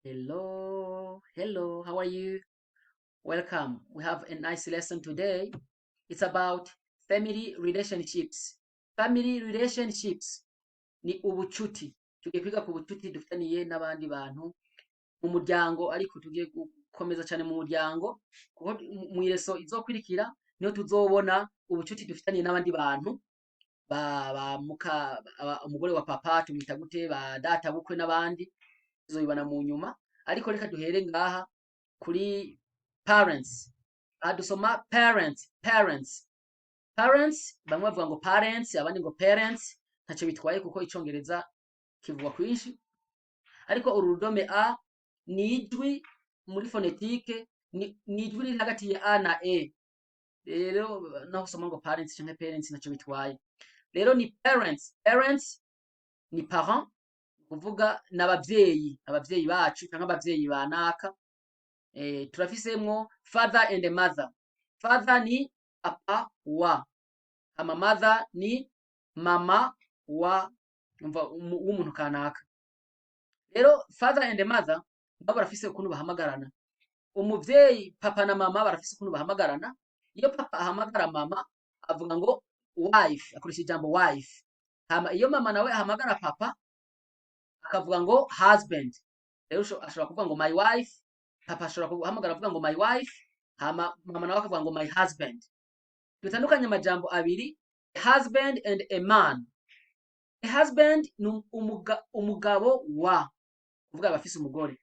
Hello, hello, how are you? Welcome. We have a nice lesson today. It's about family relationships. Family relationships ni ubucuti. Tugiye kwiga ku bucuti dufitaniye n'abandi bantu mu muryango, ariko tugiye gukomeza cyane mu muryango kuko mu ileçon izokurikira niho tuzobona ubucuti dufitaniye n'abandi bantu ba muka umugore wa papa tumwita gute, ba data bukwe n'abandi, tuzobibona mu nyuma. Ariko reka duhere ngaha kuri parents. Aha dusoma parents, parents, parents. Bamwe bavuga ngo parents, abandi ngo parents, ntacyo bitwaye kuko Icongereza kivugwa kwinshi. Ariko uru rudome a ni ijwi muri phonétique, ni ijwi riri hagati ya a na e. Rero naho usoma ngo parents canke parents, ntacyo bitwaye. Rero ni parents. Parents ni parent, kuvuga n'abavyeyi, abavyeyi bacu canke abavyeyi ba naka. Turafisemwo father and mother. Father ni papa wa, hama mother ni mama wa, umva, w'umuntu kanaka. Rero father and mother nabo barafise ukuntu bahamagarana. Umuvyeyi papa na mama barafise ukuntu bahamagarana. Iyo papa ahamagara mama avuga ngo wife, akoresha ijambo wife. Hama iyo mama nawe ahamagara papa akavuga ngo husband. Rero ashobora kuvuga ngo my wife, papa ashobora guhamagara avuga ngo my wife, hama mama nawe akavuga ngo my husband. Dutandukanye amajambo abiri, husband and a man. A husband ni umugabo wa, kuvuga abafise umugore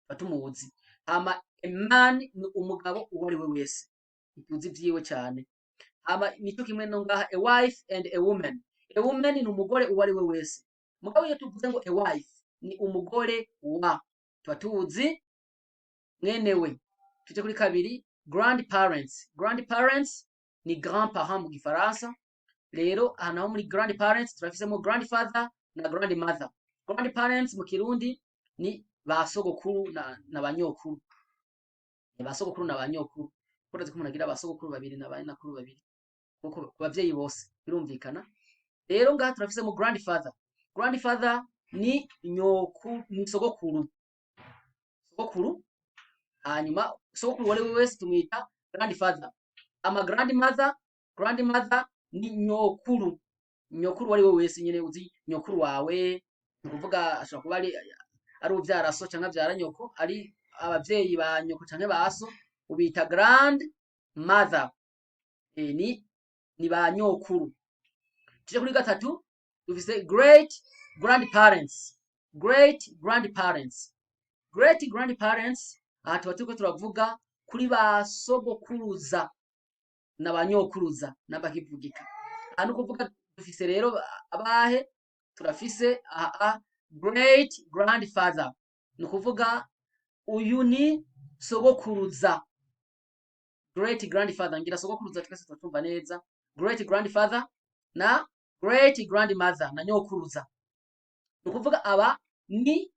batumuzi. Hama a man ni umugabo uwo ari we wese, ntituzi ivyiwe cyane. Hama nico kimwe no ngaha, a wife and a woman. A woman ni umugore uwo ari we wese. Mugabo iyo tuvuze ngo a wife ni umugore wa, tuba tuzi mwenewe. Tuje kuri kabiri, grandparents. Grandparents ni grand parent mu Gifaransa. Rero aha naho muri grandparents turafisemo grandfather na grandmother. Grandparents mu Kirundi ni ba sogokuru na banyokuru. Ni ba sogokuru na banyokuru. Urazi ko umuntu agira ba sogokuru babiri na ba nyinakuru babiri, kuko ku bavyeyi bose birumvikana. Rero ngaha turafisemo grandfather. Grandfather ni nyoku, ni sogokuru, sogokuru. Hanyuma sogokuru uwo ari we wese tumwita grandfather. Ama grandmother, grandmother ni nyokuru, nyokuru uwo ari we wese nyene uzi nyokuru wawe. Ni ukuvuga ashobora kuba ari uvyara so canke avyara nyoko, ari abavyeyi ba nyoko canke ba so, ubita grandmother. Ni ba nyokuru. Tuje kuri gatatu, dufise great grandparents. Great grandparents, great grandparents, aha tuba turiko turavuga kuri ba sogokuruza na ba nyokuruza n'abakivugika. Aha ni ukuvuga dufise rero abahe? Turafise aha great grandfather, ni ukuvuga uyu ni sogokuruza, great grandfather. Ngira sogokuruza twese turatumva neza. Great grandfather na great grandmother na nyokuruza, ni ukuvuga aba ni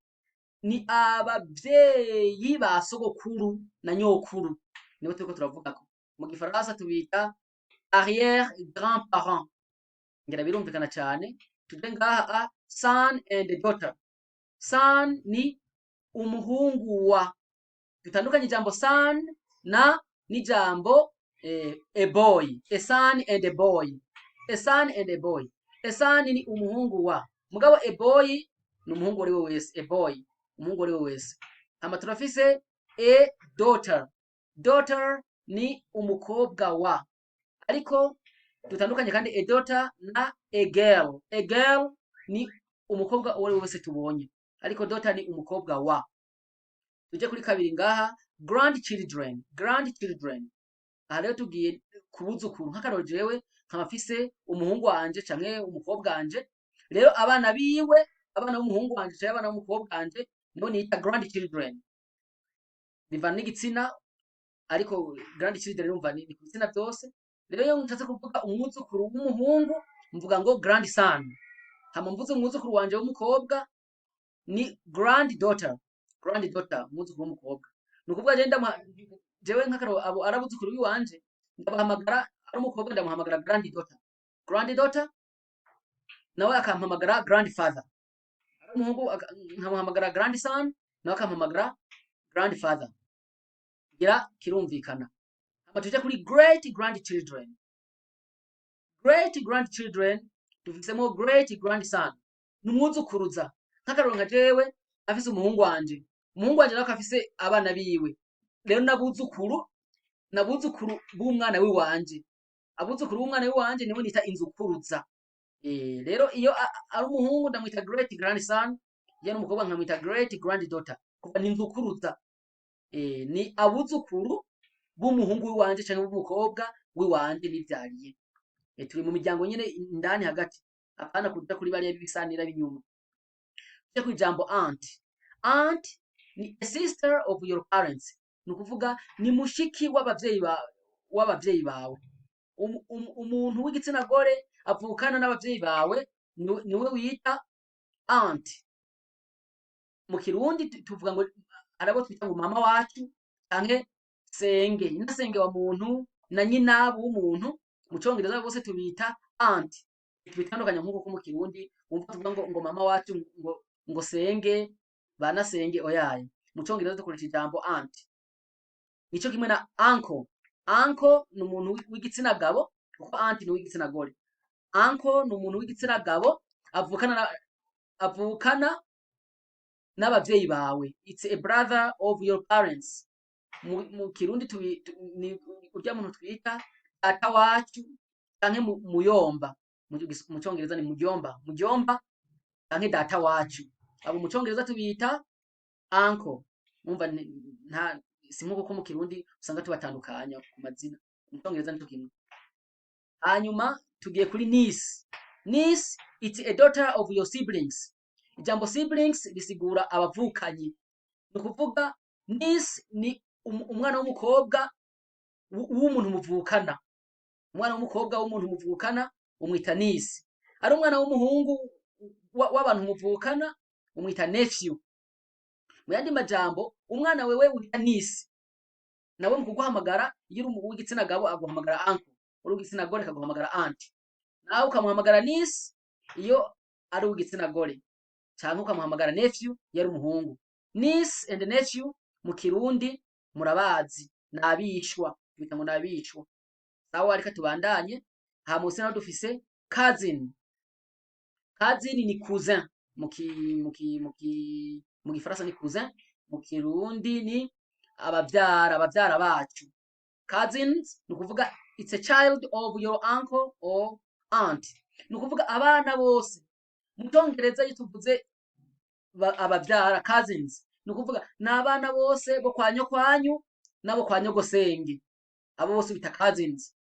abavyeyi ba sogokuru na nyokuru, nibo turiko turavugako. Mu Gifaransa tubita arrière grand parent. Ngira birumvikana cyane. Tuje ngaha a son and daughter. Son ni umuhungu wa. Dutandukanye ijambo son na n'ijambo a boy. A son and a boy, a son and a boy. A son ni umuhungu wa, mugabo a boy ni umuhungu uwo ari we wese. A boy, umuhungu uwo ari we wese. Hama turafise a daughter. Daughter ni umukobwa wa, ariko dutandukanye kandi a daughter na a girl. A girl ni umukobwa uwo ari we wese tubonye, ariko daughter ni umukobwa wa. Tuje kuri kabiri ngaha, grandchildren. Grandchildren, aha rero tugiye ku buzukuru. Nk'akarorero, jewe nkaba mfise umuhungu wanje canke umukobwa wanje. Rero abana biwe, abana b'umuhungu wanje canke abana b'umukobwa wanje, nibo nita grandchildren. Bivana n'igitsina, ariko grandchildren urumva ni ku bitsina byose. Rero iyo nshatse kuvuga umwuzukuru w'umuhungu mvuga ngo grandson. Hama mvuze umwuzukuru wanje w'umukobwa ni granddaughter. Granddaughter, umwuzukuru w'umukobwa. Ni ukuvuga je ndamuha, jewe nk'akarorero, abo ari abuzukuru biwanje ndabahamagara, ari umukobwa ndamuhamagara granddaughter, granddaughter, nawe akampamagara grandfather. Ari umuhungu nkamuhamagara grandson. Nawe akampamagara grandfather. Gira kirumvikana. Hama tuje kuri great grandchildren. Great grandchildren dufisemo great grandson, ni umwuzukuruza. Nk'akarorero, nka jewe afise umuhungu wanje, umuhungu wanje nawe afise abana biwe. Rero nabuzukuru b'umwana wiwanje, abuzukuru b'umwana wiwanje nibo nita inzukuruza. Rero iyo ari umuhungu ndamwita great grandson, iyo ari umukobwa nkamwita great granddaughter, kuva ni inzukuruza. Ni abuzukuru b'umuhungu wiwanje canke b'umukobwa wiwanje nivyariye. Turi mu miryango nyene indani hagati, apana kuja kuri bariya b'ibisanira b'inyuma. Tuje kw'ijambo aunt. Aunt ni a sister of your parents, ni ukuvuga ni mushiki w'abavyeyi bawe. Umuntu w'igitsina gore avukana n'abavyeyi bawe niwe wita aunt. Mu Kirundi tuvuga ngo hari abo twita ngo mama wacu canke senge, inasenge wa muntu na nyinabu w'umuntu. Mu Congereza bose tubita aunt. Tubitandukanya nk'uko ko mu Kirundi wumva tuvuga ngo mama wacu, ngo senge, banasenge, oyaye. Mu Congereza dukoresha ijambo aunt. Nico kimwe na uncle. Uncle ni umuntu w'igitsina gabo, kuko aunt ni uw'igitsina gore. Uncle ni umuntu w'igitsina gabo avukana n'abavyeyi bawe. It's a brother of your parents. Mu Kirundi ni urya muntu twita data wacu canke muyomba. Mu Congereza ni mujomba, mujomba canke data wacu. Abo mu Congereza tubita uncle. Mwumva nta si nkuko ko mu Kirundi usanga tubatandukanya ku mazina. Mu Congereza nico kimwe. Hanyuma tugiye kuri niece. Niece, it's a daughter of your siblings. Ijambo siblings risigura abavukanyi. Ni ukuvuga niece ni umwana w'umukobwa w'umuntu muvukana. Umwana w'umukobwa w'umuntu muvukana umwita niece. Ari umwana w'umuhungu w'abantu muvukana umwita nephew. Mu yandi majambo, umwana wewe wita niece nawe mu kuguhamagara, iyo uri uw'igitsina gabo aguhamagara uncle, uri uw'igitsina gore akaguhamagara aunt. Nawe ukamuhamagara niece iyo ari uw'igitsina gore, canke ukamuhamagara nephew iyo ari umuhungu. Niece and nephew mu Kirundi murabazi, nabishwa, bita ngo nabishwa. Sawa, reka tubandanye. Ha musi naho dufise cousin. Cousin ni cousin mu Gifaransa ni cousin, mu Kirundi ni abavyara bacu. Cousins ni ukuvuga it's a child of your uncle or aunt, ni ukuvuga abana bose. Mu Congereza iyo tuvuze abavyara, cousins, ni ukuvuga ni abana bose bo kwa nyokwanyu n'abo kwa nyogosenge. Abo bose bita cousins.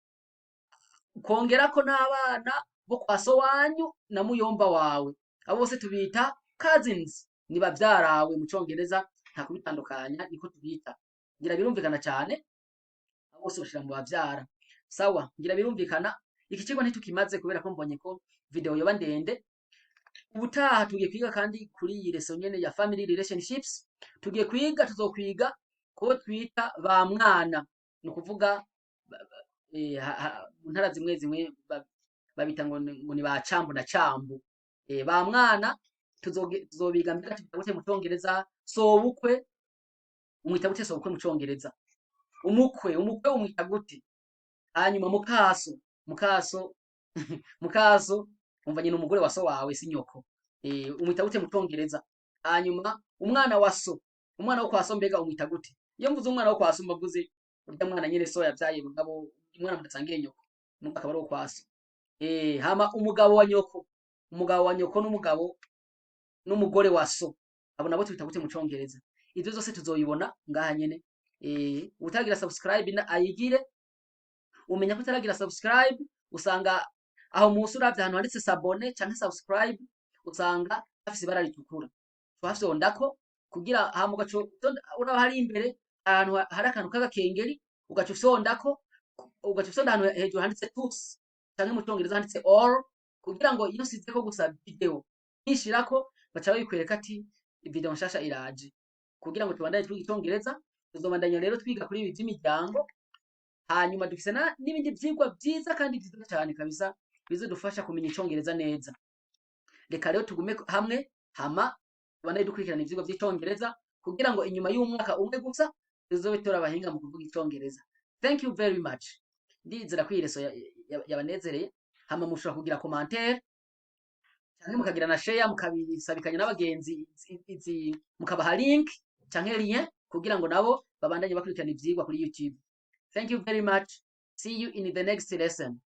Kongerako n'abana bo kwa so wanyu na muyomba wawe, abo bose tubita cousins, ni bavyarawe. Mu Congereza nta kubitandukanya, niko tubita. Ngira birumvikana cane, abo bose bashira mu bavyara. Sawa, ngira birumvikana. Iki kigo ntitukimaze kubera ko mbonye ko video yoba ndende. Ubutaha tugiye kwiga kandi kuri iyi leçon nyene ya family relationships. Tugiye kwiga, tuzokwiga kubo twita ba mwana. Ni ukuvuga mu ntara zimwe zimwe babita ngo ni ba cambu na cambu. Ba mwana tuzobiga. Mbega tubita gute mu Congereza sobukwe? Umwita gute sobukwe mu Congereza? Umukwe umwita gute? Hanyuma mukaso, mukaso umva nyina umugore wa so wawe, si nyoko. Umwita gute mu Congereza? Hanyuma umwana wa so, umwana wo kwa so, mbega umwita gute? Iyo mvuze umwana wo kwa so, mbavuze urya mwana nyene so yavyaye, mugabo umwana mudasangiye nyoko, mugabo akaba ari uwo kwa so. Hama umugabo wa nyoko, umugabo wa nyoko n'umugabo n'umugore wa so, abo nabo tubita gute mu Congereza? Ivyo vyose tuzoyibona ngaha nyene. Utagira subscribe na ayigire. Umenya ko utaragira subscribe, usanga aho musi uravye ahantu handitse s'abonner canke subscribe, usanga hafise ibara ritukura. Tuhafyondako kugira hama ugaca uraba hari imbere ahantu hari akantu k'agakengeri, ugaca ufyondako, ugaca ufyonda ahantu hejuru handitse tous canke mu Congereza handitse all, kugira ngo iyo usizeko gusa video nishirako baca babikwereka ati video nshasha iraje, kugira ngo tubandanye twiga Icongereza. Tuzobandanya rero twiga kuri ibi vy'imiryango. Hanyuma dufise n'ibindi vyigwa vyiza kandi vyiza cane kabisa bizodufasha kumenya Icongereza neza. Reka rero tugume hamwe, hama tubandanye dukurikirana ivyigwa vy'Icongereza. Kugira ngo inyuma y'umwaka umwe gusa tuzobe turi abahinga mu kuvuga Icongereza. Thank you very much. Ndizera ko iyi leçon yabanezereye. Hama mushobora kugira commentaire canke mukagira na share, mukabisabikanya n'abagenzi izi, mukabaha link canke lien kugira ngo nabo babandanye bakurikirana ivyigwa kuri YouTube. Thank you very much. See you in the next lesson.